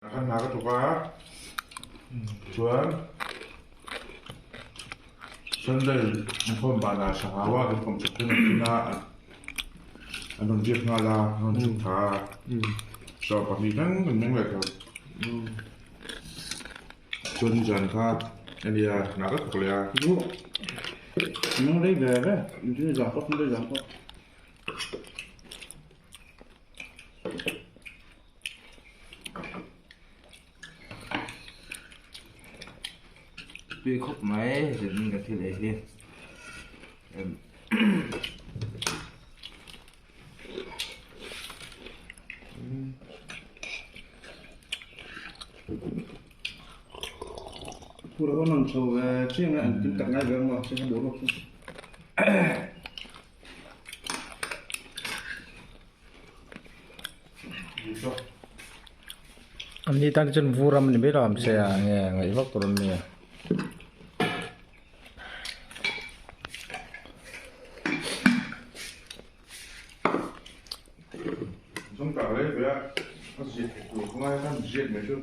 Ka hna ka thawk a, chuan Sunday inkhawm banah Sangau a kan kawm chhuk hun a thin a, an rawn biak nghal a, an rawn chhuk tha a, 20 thleng kan meng leh tawh. Chuan nizan kha ania hna ka thawk leh a. Meng rei ve ve, nizan pawh Sunday zan pawh. Tui khawp mai zin ka thil ei hi. Phur ho nan chho ve chiang a an tin tak ngai ve maw se ka boruak chu. An ni tan chuan vur ram a ni mai lo ang che a nge ngaih vak tur an ni a. Zawng tak rei ve a, a ziak tur khawngaia khan ziak mai chu.